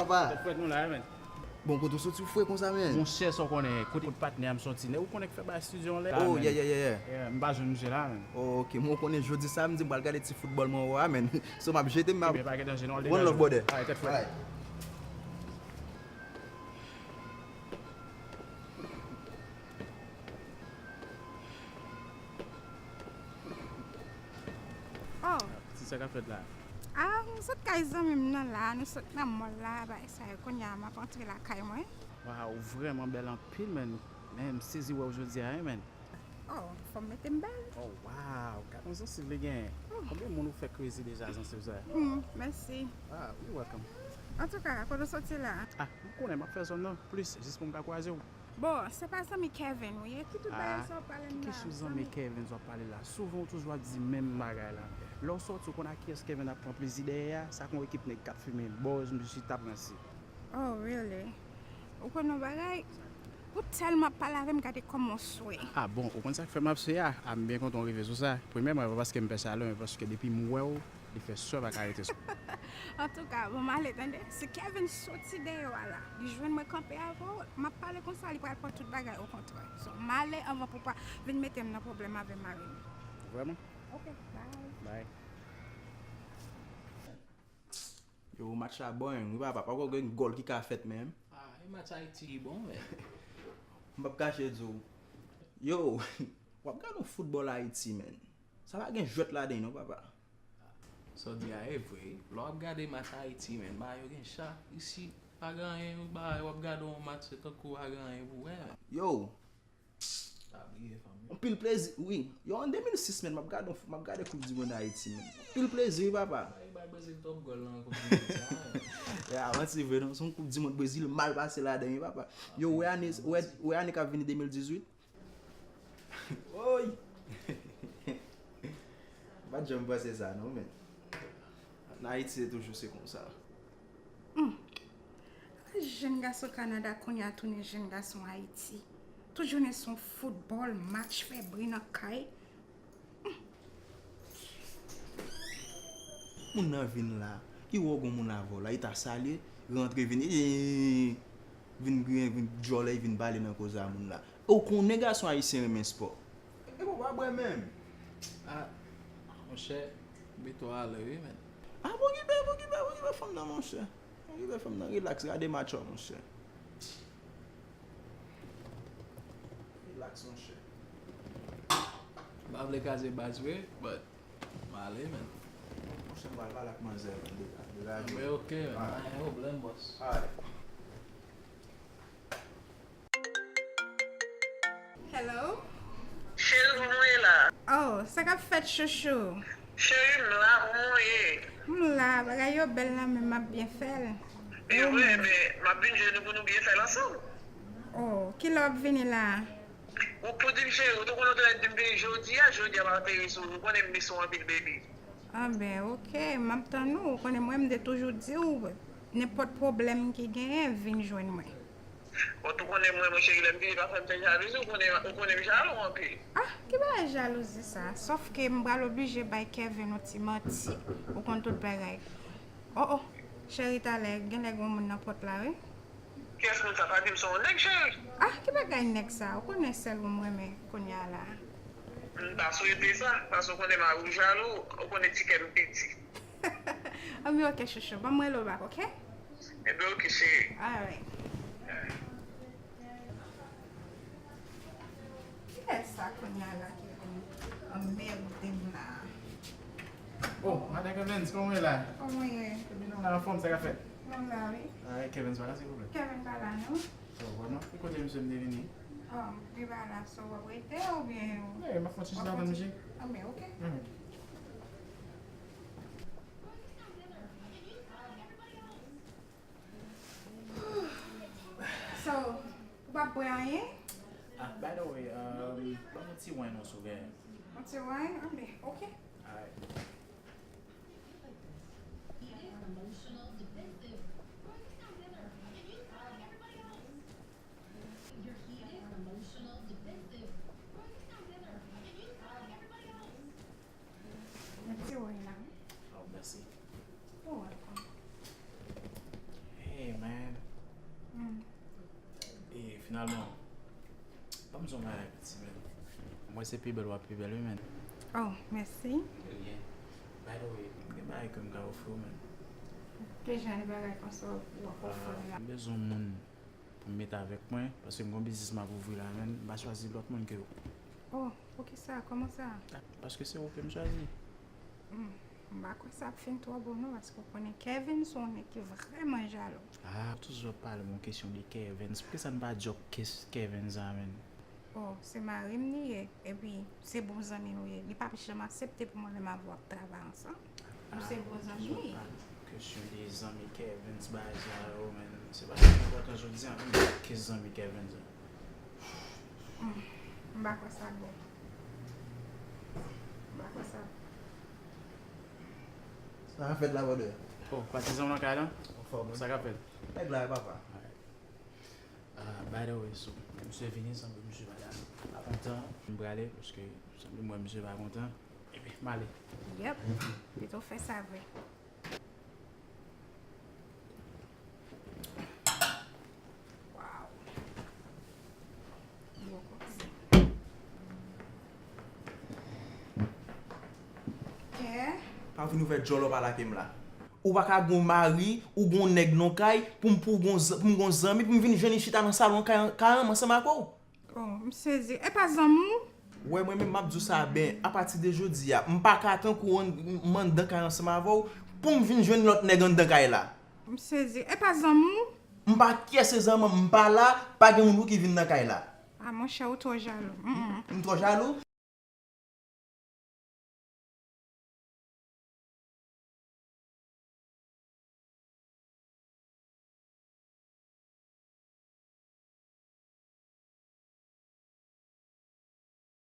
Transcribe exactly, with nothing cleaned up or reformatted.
Papa. Tèt frèt nou la, men. Bon, kote w soti w fre konsa, men? Monchè, sa w konnen, kote patnè a m soti, nèg ou konnen k fè bay estidyo anlè la, Oh, men. Yeah, yeah, yeah, yeah. Yeah, m pa jwenn misye la, men. Oh, ok, mwen konnen jodi samdi, m pral gade ti foutbòl mwen wè a, men. So, m ap jete, m ap Ebyen, pa gen danje, non, al One love, degaje w. Brother. Alright, tèt frèt. Alright. Oh. Ti sa k ap fèt la? Ah, m sot kay zanmi m nan la, nou sot nan mall la, bay sa yo. Kounye a, m ap antre lakay mwen. Waw, ou vrèman bèl anpil, men. Men, m sezi wè w jodi a, wi, men. Oh, fò m mete m bèl. Oh, waw, gad yon zansiv li genyen. Oh. Konbyen moun ou fè krezi deja zansiv sa? Hmm, mèsi. Ah, you welcome. Antouka, kote w soti la? Ah, m konnen m ap fè zòn nan plis, jis pou m ka kwaze w. Bon, se pa zanmi Kevin ou ye? Ki tout bagay sa w ap pale m la? Ah, ki kesyon zanmi Kevin sa w ap pale la? Souvan ou toujou ap di menm bagay la. Lè w sòti, ou konn ak kiyès Kevin ap pran plezi dèyè a? Sa k yon ekip nèg k ap fimen bòz, m chita pran si. Oh, really? Ou konn yon bagay? Ou tèlman ap pale avè m, gade kòman w swe. Ah bon, ou konn sa k fè m ap swe a? Ah, m byen kontan w rive sou sa. Premyèman, e pa paske m pè chalè, men paske depi m wè w, li fè swe pa ka rete sou. Antouka, bon, m ale, tande. Si Kevin soti deyò a la, li jwenn mwen kanpe avè w, m ap pale konsa, li pral pran tout bagay, okontrè. So, m ale anvan pou pa vin mete m nan pwoblèm avè mari m. Vrèman? Ok, bye. Bye. Yo, match la boring, wi, papa. Pako gen gòl ki ka fèt, menm. Ah, e match Ayiti ki bon, men. M p ap kache di w. Yo, w ap gade yon foutbòl Ayiti, men. Sa pa gen jwèt ladan, non, papa. Sa w di a e vre. Lè w ap gade match Ayiti, men, bagay yo gen cha. Isi, pa gen anyen, bagay w ap gade yon match, se tankou pa gen anyen pou wè, men. Yo, Pa bliye fanmi. Anpil plezi, wi. Yo, an de mil sis, men, m ap gade, m ap gade Koup di Mond Ayiti, men. Anpil plezi, wi, papa. Bay, bay Brezil twòp gòl nan Koup di Mond sa, men. Ya, manti vre, non. Se yon Koup di Mond Brezil mal pase ladan, wi, papa. Yo, wè ane, wè, wè ane k ap vini de mil dizuit? Woy! M pa t janm panse sa, non, men. Ann Ayiti, se toujou se konsa. Hmm. Jèn gason Kanada kounye a tounen jèn gason Ayiti. Tout jounen se yon foutbòl, match, fè bri nan kay. Moun nan vin la, li wè w gon moun avè w la, li ta salye, rantre vin, ee, vin griyen, vin djòlè, vin pale nan koze a moun la. E w konnen gason ayisyen renmen spò. E w pa bwè menm. Ah, monchè, beto ale wi, men. Ah, pokipè, pokipè, pokipè fanm nan, monchè. Pokipè fanm nan, relax, gade match ou, monchè. Relax, monchè. M pa vle kraze baz vre, but m ale, men. Monchè, m pral pale ak manzè, men, de, de la. Men ok, men, pa gen pwoblèm, bòs. Alright. Hello? Cheri, kòman w ye la? Oh, sa k ap fèt, chouchou? Cheri, m la, kòman w ye? M la, bagay yo bèl nan men m ap byen fè l. E vre, men m ap vin jwenn nou pou nou byen fè l ansanm. Oh, kilè w ap vini la? Ou pou di m cheri, ou te konn ou te di m vini jodi a, jodi a m ap ateri sou ou. Ou konnen m miss ou anpil, baby. Ah ben, ok, m ap tann ou. Ou konnen mwen, m te toujou di w, nenpòt pwoblèm ki genyen, vin jwenn mwen. Bon, tou konnen mwen, mon cheri, lè m vini pa fè m fè jalouzi, ou konnen, ou konnen m jalou anpil. Ah, ki bagay jalouzi sa? Sòf ke m pral oblije bay Kevin yon ti manti, ou konn tout bagay. Oh, oh, cheri, talè, genlè gen yon moun nan pòt la, wi. Kiyès moun sa? Pa di m se yon nèg, cheri. Ah, ki bagay nèg sa? Ou konnen sèl ou m renmen kounye a la. M ta swete sa, paske ou konnen mari w jalou, ou konnen ti kè m piti. Anben, ok, chouchou. Ban m rele w back, ok? Enben, ok, cheri. Alright. Kiyès sa kounye a la ki vin anmède m la? Oh, Madan Kevens, kòman w ye la? Kòman w ye? Ebyen, nou la, anfòm, sa k ap fèt? Nou la, wi. Ah, e Kevens pa la, silvouplè? Kevin pa la, non. Oh, vrèman? E kote misye m te vini? Oh, li pa la, so w ap rete oubyen? Wi, m ap fè yon ti chita tann misye. Anben, ok. Mhm. So, ou p ap bwè anyen? Ah, by the way, um, ban m yon ti wine non, si w genyen. Yon ti wine? Anben, ok. Alright. Yon ti wine la, wi. Oh, mèsi. You're welcome. Hey, m Finalman, ban m di yon bagay piti, man. Mwen se pi bèl w ap pi bèl, wi, man. Oh, mèsi. De rien. By the way, m gen bagay ke m ka ofri w, man. Ki jan de bagay konsa w ap ofri m la? M bezwen yon moun pou m mete avèk mwen, paske m gen yon biznis m ap ouvri la, man. M pa chwazi lòt moun ke ou. Oh, poukisa? Kòman sa? Paske se ou ke m chwazi. Hmm, m pa kwè sa ap fin twò bon non, paske w konnen Kevin se yon nèg ki vrèman jalou. Ah, ou toujou ap pale m yon kesyon de Kevin. Poukisa n pa djòb kes Kevin sa, man? Oh, se mari m li ye, epi se bon zanmi nou ye. Li p ap janm aksepte pou mwen menm avè w ap travay ansanm. Nou se bon zanmi. Ah, toujou ap pale kesyon de zanmi Kevin, bagay sa yo, man. Se pa sa ki enpòtan jodi a, man. Kes zanmi Kevin sa? Hmm, m pa kwè sa bon. M pa kwè sa bon. Sa ka fèt la, brother? Oh, patizan w nan kay la? Anfòm, wi. Sa ka fèt? Nèg la, papa. Alright. Ah, by the way, so, misye vini, sanble misye pa la, pa kontan. M prale, paske sanble m wè misye pa kontan. Epi, m ale. Yep. Pito fè sa vre. Wow. Bon koze. Kè. Pa vin ouvè djòlò pa lage m la. Ou pa ka gon mari, ou gon nèg nan kay, pou m pou gon, pou m gon zanmi, pou m vin jwenn li chita nan salon kay, kay ansanm ak ou. Oh, m sezi. E pa zanmi w? Wè, mwen menm m ap di w sa, ben, apati de jodi a, m pa ka tankou an, m anndan kay ansanm avè w, pou m vin jwenn lòt nèg anndan kay la. M sezi. E pa zanmi w? M pa kè se zanmi m, m pa la, pa gen moun pou ki vin nan kay la. Ah, monchè, ou twò jalou. Mm, mm. M twò jalou?